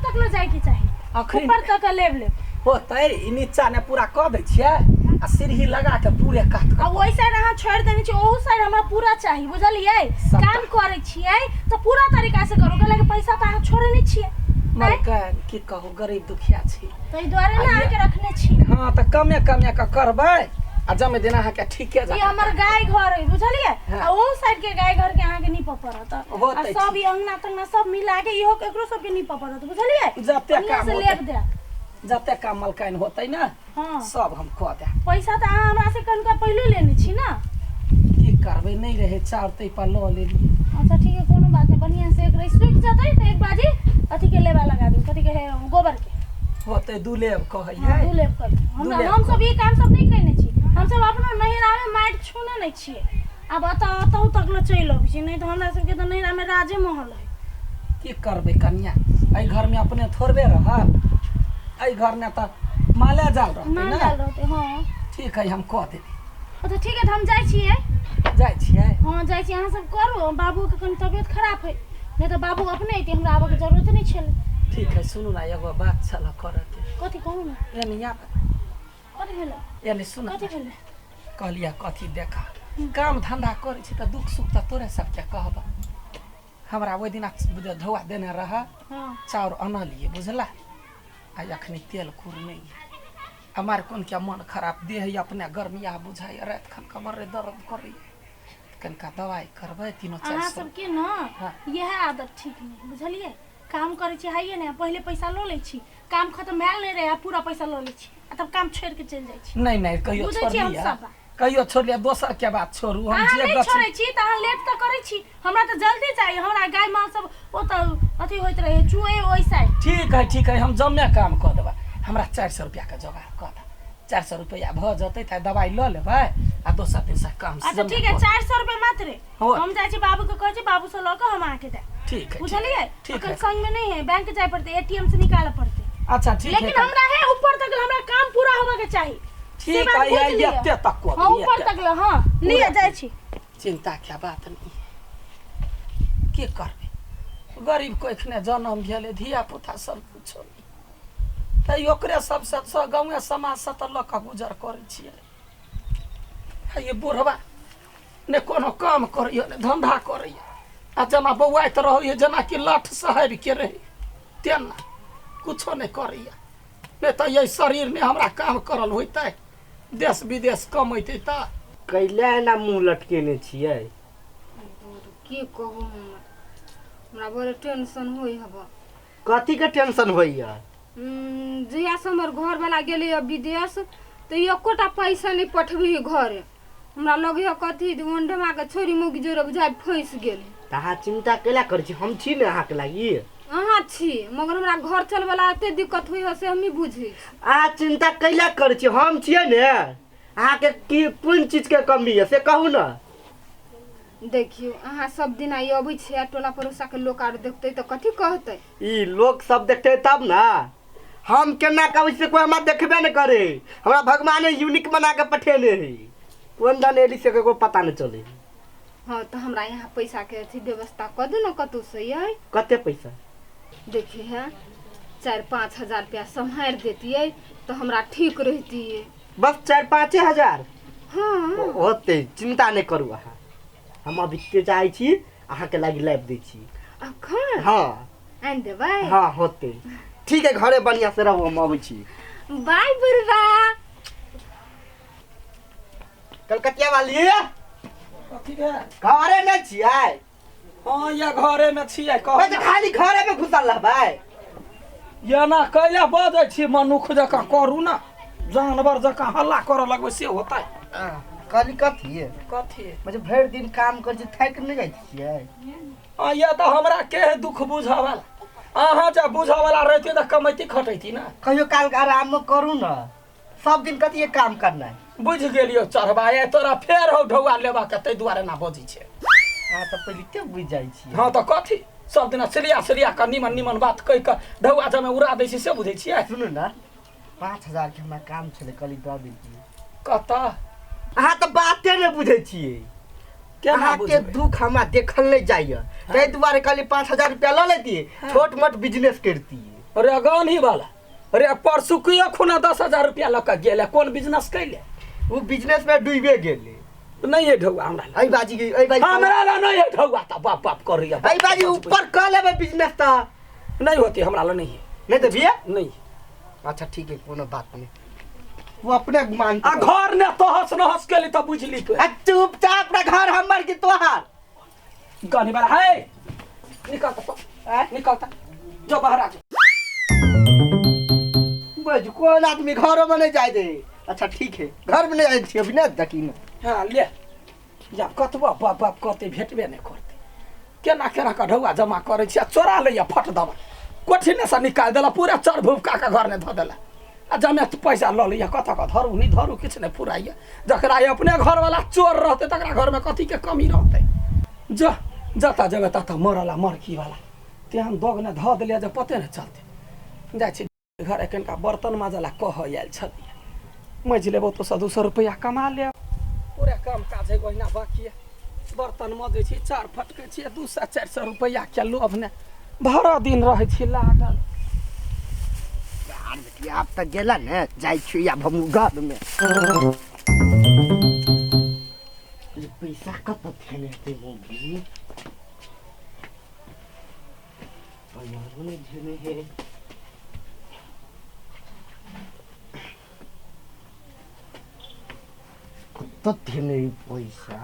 तक ले जाए के चाही। अखन ऊपर तक लेब लेब। होतै, ई नीचा ने पूरा कऽ दै छियै आ सीढ़ी लगा के पूरे कात आ कऽ। ओहि साइड अहाँ छोड़ि देने छियै, ओहू साइड हमरा पूरा चाही, बुझलियै? सबटा। काम करै छियै तऽ पूरा तरीका से करू, कैला कि पैसा तऽ अहाँ छोड़ै नहि छियै। मलकाइन, की कहू, गरीब दुखिया छी। ताहि दुआरे ने आ ये- अहाँके रखने छी। हँ, तऽ कमे कमे कऽ करबै आ जमे दिन अहाँके ठीके ई जकाँ। हमर गाय घर है, बुझलियै? हाँ। आ ओहू साइड के गाय घर के अहाँके नीपऽ पड़त आ होतै, सब ठीक। ई अंगना तंगना सब मिला के इहो एकरो सबके नीपऽ पड़त, बुझलियै? जते बढ़िआँ काम से होतै। लेप देब। जते काम मलकाइन होतै ने, हाँ, सब हम कऽ देब। पैसा तऽ अहाँ हमरा से कनिका पहिले लेने छी ने। की करबै, नहि रहै चाउर, ताहि पर लऽ लेलियै। अच्छा ठीक है, कोनो बात नहीं। बढ़िया से एक रही सूख जतै तऽ एक बाजी अथी के लेबा लगा देब, कथी के है, गोबर के। होतै, दू लेब कहै हाँ, है। दू लेब कर। हमरा लेब हम सब ई काम सब नहीं कयने छी। हम सब अपनो नैहरामे माटि छूने नहीं छियै। आब एतऽ एतहु तक ले चलि अबै छी, नहीं तऽ हमरा सबके तऽ नैहरामे राजे महल है। की करबै कनिया, एहि घरमे अपने थोड़बे रहब, एहि घरमे तऽ माले जाल रहतै। माल ने जाल रहतै, हाँ। ठीक है, हम कऽ देबै। अच्छा ठीक है, तऽ हम जाइ छियै। जाइ छियै? हाँ, जाइ छी। अहाँ सब करू। बाबूके कनि तबियत खराब है, नहि तऽ बाबू अपने अयतै, हमरा आबऽके जरूरत नहि छलै। ठीक है। सुनू ने, एगो बात छल करऽके। कथी, कहू ने। एनी आब। कथी भेलै? एनी सुन। कथी भेलै? कहलियै कथी, देखा, काम धंधा करै छी तऽ दुख सुख तऽ तोरे सबके कहब। हमरा ओहि दिना जे धोआ देने रह, चाउर अनलियै, बुझला? आ अखनी तेल कुर नहि है। हमार कोन के मन खराब देह है, अपने गर्मिया बुझाइए, राति खन कमर रे दर्द करैए, कनिका दवाइ करबै तीनो चारि अहाँ सौ। सबके ने इएह आदत ठीक नहि, बुझलियै? काम करै छी हाइए नहि, पहिले पैसा लऽ लै छी, काम खतम भेल नहि रहै आ पूरा पैसा लऽ लै छी आ तब काम छोड़ि के चलि जाइ छी। नहि नहि, कहियो बुझै छी हम छोड़लियै? सब बात। कहियो छोड़लियै? दोसर के बात छोड़ू, हम अहाँ जे नहि गछ छोड़ै छी तऽ अहाँ लेट तऽ करै छी। हमरा तऽ जल्दी चाही। हमरा गाय माल सब ओतऽ अथी होइत रहै, चुए ओहि साइड। ठीक है, ठीक है, हम जमे काम कऽ देबै। हमरा 400 रुपैआके जोगाड़ कऽ दे। 400 रुपैआ भऽ जेतै तऽ दवाइ लऽ लेबै आ दोसर दिनसँ काम अच्छा जमे ठीक है। कऽ 400 रुपया मात्र? हो। हम जाइ छी, बाबू के कहै छी, बाबू से लऽ कऽ हम अहाँके देब। ठीक है, ठीक। बुझलियै? ठीक अखन है। संग में नहीं है, बैंक जाय पड़तै, एटीएम से निकालऽ पड़तै। अच्छा ठीक है। लेकिन हमरा है ऊपर तक हमरा काम पूरा होबे के चाही, से ठीक बात है। बुझ है लिअ। एते तक कऽ हाँ, देबै, ऊपर एते। तक ले, हाँ, लिअ, पूरा। जाइ छी। चिंता के बात नहीं। की करबै, गरीब को एखने जन्म भेलै, धिया पुता सब कुछो नहि, तऽ ओकरे सबसँ सब गाँवे समाजसँ तऽ लऽ कऽ गुजर करै छियै। आ ई बुढ़बा ने कोनो काम करैए ने धंधा करैए आ जेना बौआइत रहैए जेनाकि लठ सहरिके रहै तेना, कुछो नहि करैए। नहि तऽ एहि शरीरमे हमरा काम करल होइतै, देश विदेश कमैतै तऽ। कैला एना मुँह लटकेने छियै? की कहू, हमरा बड़ टेंशन होइ हब। कथी के टेंशन होइया? जहियासँ हमर घरवला गेलैए विदेश तऽ एकोटा पैसा नहि पठबी घरे। हमरा लगैए कथी जे ओंडमाके छोरी मुगी जोरे बुझाइ फँसि गेल। तऽ अहाँ चिन्ता कैला करै छी? हम छी ने अहाँके लागी। अहाँ छी, मगर हमरा घर चलबैला एते दिक्कत होइ है से हमही बुझै छी। अहाँ चिन्ता कैला करै छी? हम छियै ने अहाँके। की कोन चीजके कमी यऽ, से कहू ने। देखियौ, अहाँ सब दिन ई अबै छियै आ टोला पड़ोसाके लोक आर देखतै तऽ कथी कहतै? ई लोक सब देखतै तब ने। हम केना कहबै से कोइ हमरा देखबे नहि करे। हमरा भगवाने यूनिक बना के पठेने है। कोन दन एली से ककरो पता नहि चले। हँ, तऽ हमरा यहाँ पैसाके अथी व्यवस्था कऽ दू ने कतहुसँ यै। कते पैसा? देखिए है, 4-5 हजार रुपया सम्हारि देतियै तऽ हमरा ठीक रहितियै। बस 4-5 हजार? हँ। होतै, चिन्ता नहि करू अहाँ। हम अभी चाहै छी अहाँके लागि लाबि दै छी। अखन? हँ। आनि देबै? हँ, होतै। ठीक है, घरे बढ़िआँ से रहू, हम अबै छी। बाय बुढ़बा। कलकतिया वाली। कथी भेल? घरे नहि छियै? हँ, या घरेमे छियै, कह। तऽ खाली घरे में घुसल रहबै? एना कैला बजै छी? मनुख जकाँ करू ने, जानवर जकाँ हल्ला करऽ लगबै से होतै? कहली कथी। कथी? मतलब भरि दिन काम करै छी, थाकि नहि जाइ छियै? आ या तऽ हमरा के है दुख बुझऽ वाला? अहाँ जब बुझऽ वाला रहितियै तऽ कमैती खटैती ने। कहियो काल के आरामो करू ने। सब दिन कथी काम करना है? बुझि गेलियौ चढ़बा, ए तोरा फेर हौ ढौआ लेबाके, ताहि दुआरे एना बजै छै। अहाँ तऽ पहिले बुझि जाइ छियै। हँ तऽ कथी, सब दिना सिरिया सिरिया कऽ निमन निमन बात कहि कऽ ढौआ जमे उड़ा दै छै से बुझै छियै? सुनू ने, 5,000 के हमरा काम छलै, कहली दऽ दैतियै। कतऽ? अहाँ तऽ बाते नहि बुझै छियै। केना अहाँके बुझबै? दुख हमरा देखल नहि जाइए, ताहि दुआरे कहली 5,000 रुपया लऽ लेतियै, छोट मोट बिजनेस करतियै। अरे गनही वाला अरे परसू के खुना 10,000 रुपया लऽ कऽ गेल कोन बिजनेस कैले ओ बिजनेस में डूबे गेलै नहीं है ढौआ हमरा एहि बाजी एहि बाजी हमरा ला नहीं है ढौआ तऽ बाप बाप करैया एहि बाजी ऊपर कऽ लेबै बिजनेस तऽ नहीं होती हमरा ला नहीं है नहीं तऽ भैया नहीं अच्छा ठीक है कोनो बात नहीं वो अपने मान आ घर ने तहस नहस केली तऽ बुझली तो आ चुपचाप ना घर हमर की तोहार गाने वाला है निकलता निकलता जो बाहर आ जो बज कोन आदमी घरो में नहीं जाए दे अच्छा ठीक है घर में नहीं जाए छी अभी ना दकी ना हाँ ले जा कतबो बाप बाप करते भेटबे नहीं करते केना केना कऽ ढौआ जमा करै छी आ चोरा लैया फट दबा कोठीने से निकालि देला पूरा चर भुभका कऽ घरमे धऽ देला आ जमे पैसा लऽ लैया कतऽ कऽ धरू नहि धरू किछु नहि फुराइया जकरा अपने घरवला चोर रहतै तकरा घरमे कथीके कमी रहतै जा जतऽ जेबै ततऽ मरला मरकीवला तेहन दोगने धऽ देलियै जे पते नहि चलतै जाइ छी घर एखनका बर्तन माजऽ लए कहऽ आयल छलियै माजि लेबौ तऽ 100-200 रुपैआ कमा लेब पूरा काम काज है ओहिना बाकी है बर्तन मजै छी चार फटकै छी 200-400 रुपैआके लोभ ने भरि दिन रहै छी लागल यार बेटिया आब तऽ गेला ने जाइ छी आब हम घर में पैसा कतऽ थेने हेतै मम्मी पैसा नहि धेने है कतऽ धेने है पैसा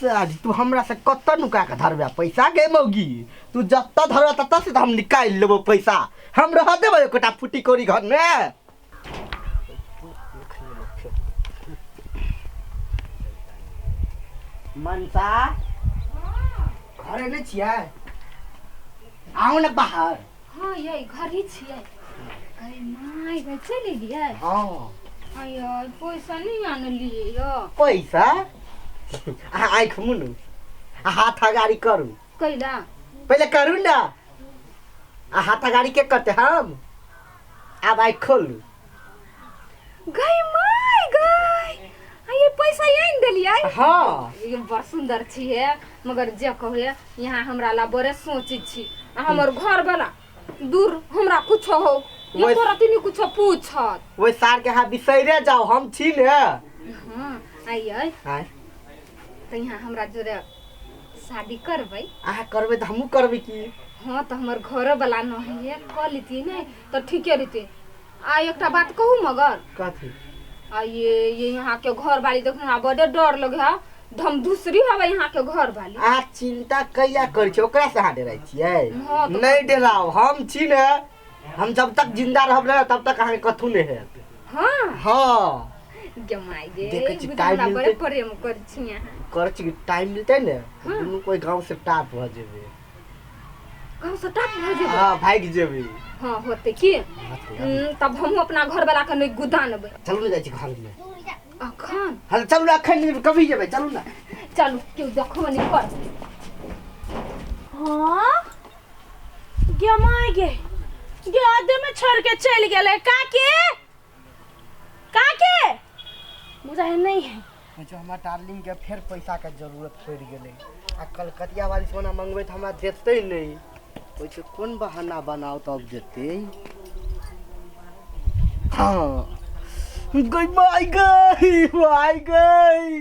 सारी तू हमरा से कतऽ नुका के धरबे पैसा गे मौगी तू जतऽ धरबे ततऽ से तऽ हम निकालि लेबो पैसा हम रह देबै एकोटा फुटी कौड़ी घर में मनसा घरे नहि छियै आउ ने बाहर हाँ ये घर ही छियै गई माय गई चलि एलियै हाँ आय पैसा नहीं आनलियै यौ पैसा अहाँ आँखि मुनू आ हाथ अगाड़ी करू कैला पहिले करू ने आ हाथ अगाड़ी के करते हम आब आँखि खोलू गई माय गई ये पैसा आनि देलियै हाँ ये बड़ सुंदर छियै मगर जे कहै यहाँ हमरा ला बड़े सोचै छी आ हमर घर वाला दूर हमरा कुछो हो वैस- एको रति नहीं कुछो पूछत ओहि सार के अहाँ बिसैरे जाउ हम छी ने हाँ आइयै आँय तऽ यहाँ हमरा जोरे शादी करबै अहाँ करबै तऽ हमहूँ करबै की हाँ तऽ हमर घरो वाला नहीं है कऽ लेती ने तऽ ठीके रहते आ एकटा बात कहू मगर कथी आ ये यहाँ के घर वाली देखो हमरा बड़े डर लगे है धमधुसरी हवे यहाँ के घर वाली अहाँ चिंता कैया करै छियै ओकरा से अहाँ डराइ छियै हाँ, तऽ- नहि डराउ हम छी ने हम जब तक जिंदा रहब ने तब तक अहाँके कथू नहि हैत हाँ हाँ जमाई गे देखै छी, बुझू टाइम हमरा बड़े मिलतै। प्रेम करै छी अहाँ करै छी टाइम मिलतै ने दुनू कोइ गाँव से टाप भऽ जेबै गाँव से टाप भऽ जेबै हाँ भागि जेबै हाँ होतै की होतै, तब हमहूँ अपना घर वाला के नहि गुदानबै चलू ने जाइ छी घरमे अखन हाँ चलू ने अखन कभी जेबै चलू ने चलू केओ देखबो नहि कर हाँ गे माय गे गे आधे में छोड़ के चल गेलै काके काके बुझाइ नहीं है जो हमरा डार्लिंग के फेर पैसा के जरूरत पड़ि गेलै आ कलकतिया वाली सोना मंगबै तऽ हमरा देतै नहि ओहिके कोन बहाना बनाउ तब देतै हाँ गई माय गई माय गई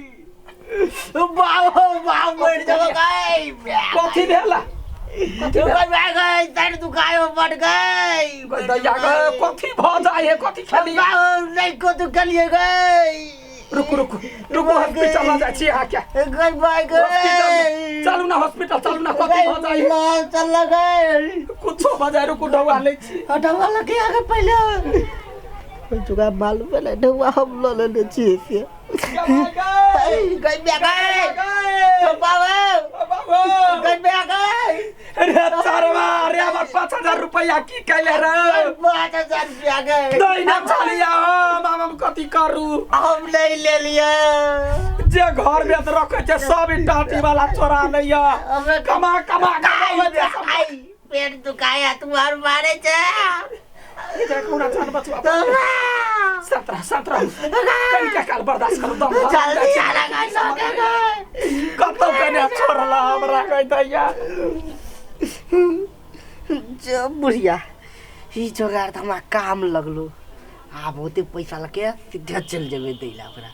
बाबा बाप मर जाओ गई कथी भेला कथी भेला गई माय गई सर दुखायो पड़ गई गई दैया गई कथी भऽ जाइ है कथी खेली बाबा नहीं को तो कलिए गई रुकू रुकू रुकू हॉस्पिटल लऽ जाइ छी अहाँके गई माय गई चलू ना हॉस्पिटल चलू ना कथी भऽ जाइ है चल गई कुछो भऽ जाइ रुकू ढौआ लै छी ढौआ लगे आगे पहले चुका मालूम है ढौआ हम लऽ लेने छियै से गई बे गई बाबा गई बे गई अरे चरवा अरे हमर 5,000 रुपैआ की कैले रे 5,000 रुपया गए नहीं ना चलिया हम कथी करू हम नहीं ले लिए जे घर में तऽ रखै छै सब ई टाटी वाला चोरा लैया हमरा कमा कमा कमा जे सब पेट दुखाया तुम्हार मारे छे देखू ना जान बचवा सत्रह सत्रह कनिका काल बर्दाश्त करू दम भरल जल्दी जाइ छै। आना गए सके गए कतौ कने छोड़ला हमरा कहि दैया जब बुढ़िया ई जोगाड़ तऽ हमरा काम लगलो। आब ओते पैसा लके सीधे चलि जेबै दै लए ओकरा।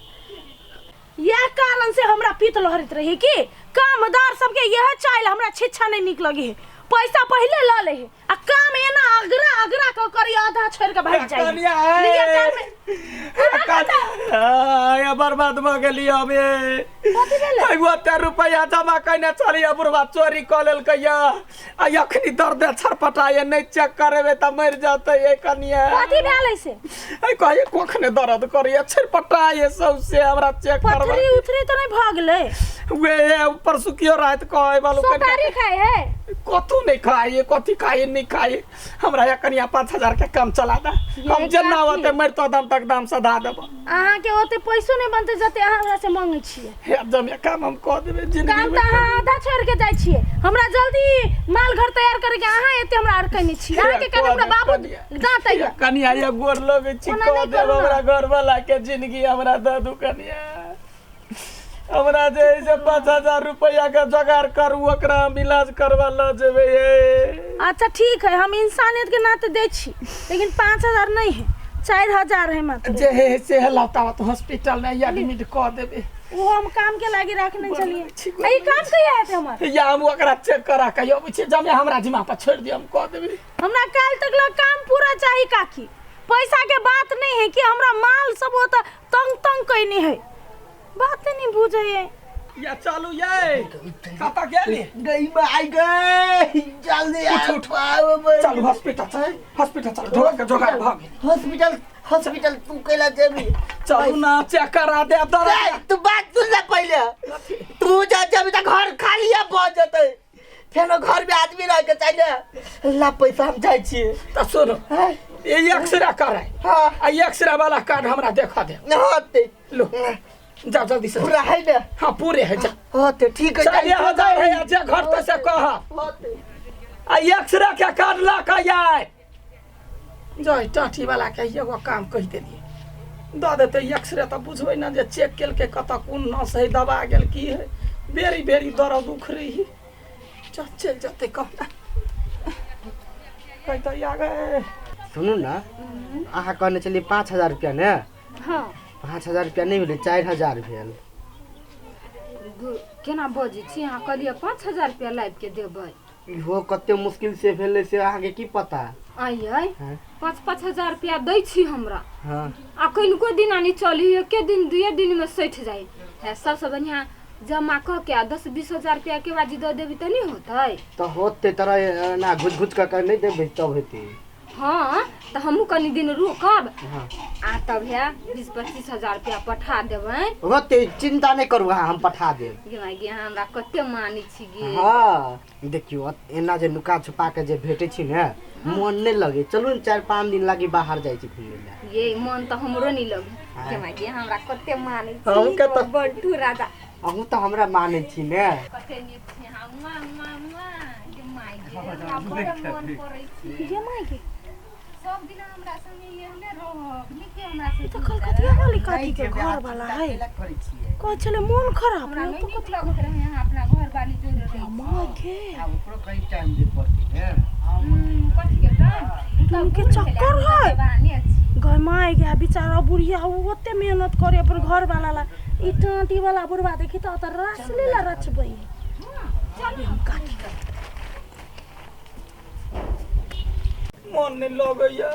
यह कारण से हमरा पीत लहरत रही कि कामदार सबके यह चाइल हमरा छिच्छा नहीं निक लगे है। पैसा पहले ल ले है आ काम एना अगरा अगरा क करी आधा छोड़ के भाग जाए। कनिया है। लिअ काम में कनिया बर्बाद भऽ गेली हम ये। कथी भेलै? एगो ओते रुपैआ जमा कयने छलियै बुढ़बा चोरी कऽ लेलकै यऽ आ अखनी दर्द छरपटाए नहि चेक करेबै तऽ मरि जेतै ये कनिया। कथी भेलै से? ऐ कहिए कखने दर्द करैए छरपटाए सौंसे हमरा चेक करबै। पथरी उथरी तऽ नहि भऽ गेलै? वे परसुकियो राति कहै बालू सोपारी खाइ है? कथू नहि खाइए, कथी खाइए नहि खाइए। हमरा या कनिया 5000 के काम चला दे, हम जेना होते मरतो दम तक दाम सधा देब। अहाँके ओते पैसो नहि बनतै जते अहाँ हमरा से मांगै छियै। हे जमे काम हम कऽ देबै जिंदगी काम में। तऽ अहाँ आधा छोड़ि के जाइ छियै। हमरा जल्दी माल घर तैयार करे के अहाँ एते हमरा अड़कने छी। अहाँके कारण हमरा बाबू डांटैया। कनिया ये गोर लगै छी, ओना कऽ नहि देब करू ना। हमरा घर वाला के जिंदगी हमरा दऽ दू कनिया। हमरा जे है से 5000 रुपया के जोगाड़ करू, ओकरा हम इलाज करवा लऽ जेबै ये। अच्छा ठीक है, हम इंसानियत के नाते दै छी, लेकिन 5000 नहीं है, 4000 है मात्र। जे है से है लौटावा तो हॉस्पिटल में एडमिट कऽ देबै। वो हम काम के लागी रखने चलिए। ठीक ई काम कहिया हेतै हमर? या हम ओकरा चेक करा के अबै छी, जमे हमरा जिम्मा पर छोड़ि दियौ, हम कऽ देबै। हमरा काल्हि तक लग काम पूरा चाही काकी। पैसा के बात नहीं है कि हमरा माल सब ओतऽ तंग तंग कैने है, बात नहीं बुझे है। या चलू ये कतऽ गेली? गई माय गई, जल्दी उठ, आ, उठ। बाबू, बाबू। चलू हॉस्पिटल चल, हॉस्पिटल चल, ढोक के जोगाड़ भऽ गेल। हॉस्पिटल हॉस्पिटल तू कैला जेबी? चलू ना चेक करा दे दर्द। ए, तू बात सुन ले पहले, तू जा जेबी तऽ घर खाली भऽ जेतै, फेनो घर में आदमी रह के चाहिए। ला पैसा हम जाइ छियै। तऽ सुनू, हैं? ई एक्सरे कराय। हाँ। आ एक्सरे वाला कार्ड हमरा देखा दे। हाँ ते। लो जाओ जल्दी से। पूरा है ना? हाँ पूरे है, जा। हाँ ते ठीक है। 4000 है जे घर ते से कह। हाँ ते। आ एक्सरे के कार्ड ला के आय। जाय टाटी वाला के एगो काम कहि देलियै, दऽ देतै एक्सरे तऽ बुझबै ने जे चेक केलकै कतऽ कोन नस है, दबा गेल की है। बेरी बेरी दर्द उखड़ै है। चल चलि जेतै कहुना। कहितै आ गए। सुनू ना, अहाँ कहने छलियै 5000 रुपया ने? हाँ। 5000 रुपया नहि भेलै, 4000 भेल। केना बजै छी अहाँ? कहलियै 5000 रुपया लाबि के देबै। इहो कते मुश्किल से भेलै से अहाँके की पता? आइ हाँ। 5-5 हजार रुपया दै छी हमरा। हाँ। आ कनिको दिन आनी चली, एके दिन दुए दिन में सठि जाइ है। सबसे बढ़िया जमा कऽ के आ 10-20 हजार रुपया के बाद दऽ देबी तऽ नहि होतै? तऽ होतै, तोरा एना घुच घुच कऽ के नहि देबै तब हेतै। हाँ तऽ हमहूँ कनि दिन रुकब। हाँ। आ तब है 20-25 हजार रुपया पठा देबै। होतै, चिंता नहि करू अहाँ, हम पठा देब। गे माय गे, अहाँ हमरा कते मानै छी गे। हाँ देखियौ, एना जे नुका छुपा के जे भेटै छी ने, मन नहि लगै। चलू ने 4-5 दिन लागी बाहर जाइ छी घुमै लए। ये मन तऽ हमरो नहि लगे। गे माय गे, अहाँ हमरा कते मानै छी। हमके तऽ- बंटू राजा। अहूँ तऽ हमरा मानै छी ने। कते नीक छी अहाँ। मुआ मुआ मुआ। गे माय गे, हमरा बड़ मन पड़ै छी। गे माय गे, सब दिन हमरा संगे एहने रहब नीके हमरा से। ई तऽ कलकतिया वाली काकी के घर वाला है। करै छियै। कहै छलै मोन खराब हमरा है। नहि नीक लगैत रहे अहाँ अपना घर वाली जोड़े रहे। माय गे, आ ओकरो कहीं टाइम दे पड़तै ने। कथी के टाइम? दुनू के चक्कर है। बहाने छी। गय माय गे, बेचारा बुढ़िया ओ ओते मेहनत करे अपन घर वाला ला। ई टाँटी वाला बुढ़वा देखी तऽ ओतऽ रस लेला रचबै है। हम काटी मन नहि लगैया।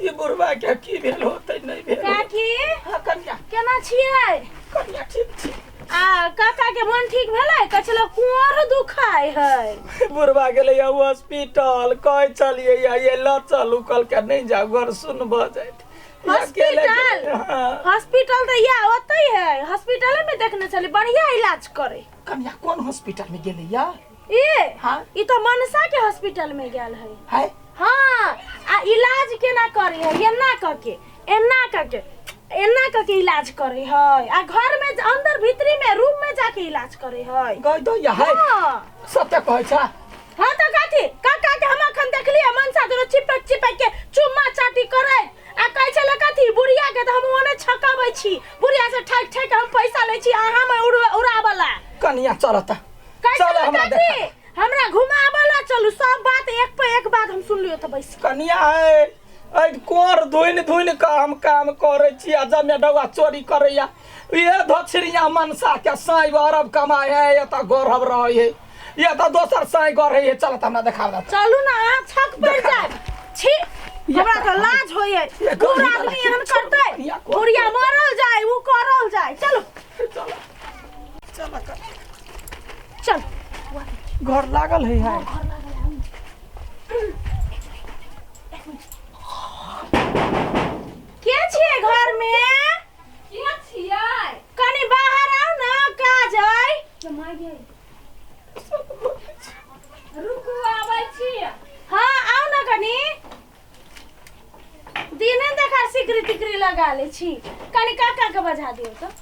ई बुढ़बा के की भेल होतै नहि भेल। काकी। हाँ कनिया। केना छियै? कनिया ठीक छी। आ काका के मन ठीक भेलै? कहै छलै कोर दुखाय है। बुढ़बा गेलै या हॉस्पिटल, कहै छलियै या ये लऽ चलू, कहलकै नहि जाउ, घर सुन भऽ जायत। हॉस्पिटल? हाँ। हॉस्पिटल तऽ या ओतै है, हॉस्पिटले में देखने छली बढ़िया इलाज करे। कनिया कोन हॉस्पिटल में गेलै या? ए हाँ। ई तऽ मनसा के हॉस्पिटल में गेल है। है? हाँ, आ इलाज केना करे है? एना कऽ के एना कऽ के एना कऽ के इलाज करे है, आ घर में अंदर भीतरी में रूम में जाके इलाज करे है। गई दो या है? हाँ। सत्य कहै छ? हाँ तऽ कथी, काका के हम अखन देखलियै मनसा दुनू चिपक चिपक के चुम्मा चाटी करे, आ कहै छलै कथी बुढ़िया के तऽ हम ओने छकाबै छी, बुढ़िया से ठकि ठकि हम पैसा लै छी अहाँ में उड़ाबला। कनिया चल त। कहै चल छलै हमरा कथी देखा। हमरा घुमाबला चलू, सब बात एक पे एक सुन लियो तऽ बैस कनिया है एहि कोर धुनि धुनि कऽ हम काम करै छी आ जमे डौआ चोरी करैया इहे धोछरिया मनसा के साँइ अरब कमाइ है एतऽ गौरव रहै है एतऽ दोसर साँइ गढ़ै है। चल तऽ हमरा देखा दे। चलू ना, अहाँ छक पड़ जाए। छी, हमरा तऽ लाज होइए। ये बूढ़ गरीब आदमी वाला एहन के छोड़, करतै? या कोन बुढ़िया मरल जाए, उ करल जाए। चलू। चल चल। चल। घर लागल है, है। के छियै घर में? के छियै? कनी बाहर आउ ना, काज अइ। माय गे, रुकू, आबै छी। हाँ, आउ ना कनी। दिने देखा सिकरी तिकरी लगा ले छी। कनी काका के बजा दियौ तऽ।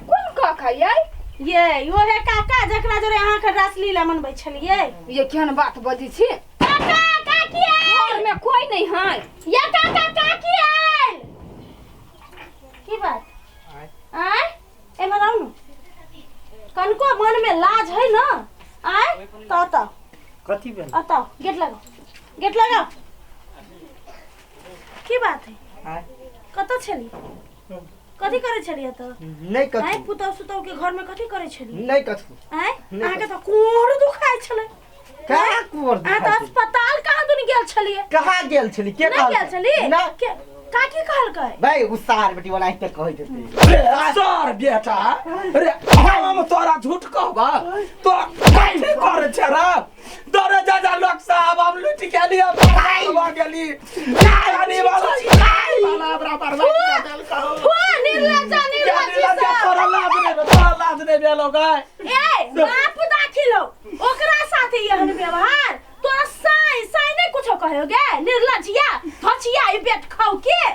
कोन काका यै? ये ओहे काका जकरा जोरे अहाँके रासलीला मनबै छलियै। ये केहन बात बजै छी? काका, काकी आयल। घर में कोई नहीं है। ये काका, काकी आयल। की बात आय? एम्हर आउ ने। कनको मन में लाज है ना? आय तो तो कथी भेल? अतः गेट लगाओ, गेट लगाओ। की बात है? आय? कतऽ छली? कथी करै छलियै तऽ? नहि। आँय? कथू? पुतहु सुतहु के घर में कथी करै छलियै? नहि कथू। आँय? नहि। अहाँके तऽ कोढ़ दुखाइ छलै। कहाँ कुवर? अहाँ तऽ अस्पताल कहाँ दुनि गेल छलियै? कहाँ गेल छली? के नहि गेल छली? ना। के काकी कहलकै? भाई, उ सार बेटी वाला एते कहै देतै। रे सर बेटा रे, हम तोरा झूठ कहबा तो कथी करे छे रे? दौड़े जा जा लोग साहब, हम लूट के लिए भऽ गेली। जानी वाला वाला हमरा बर्बाद कऽ देलकौ। हो निर्लज्जा, निर्लज्जी निर्लज्जा। सब। तोरा लाज नहि, तोरा लाज नहि भेलौ गाय? ए बाप दाखिलो, ओकरा साथे एहन व्यवहार तोरा? साई साई नहीं कुछो कहो गे निर्लज्जिया धचिया, ई बेट खाऊ के।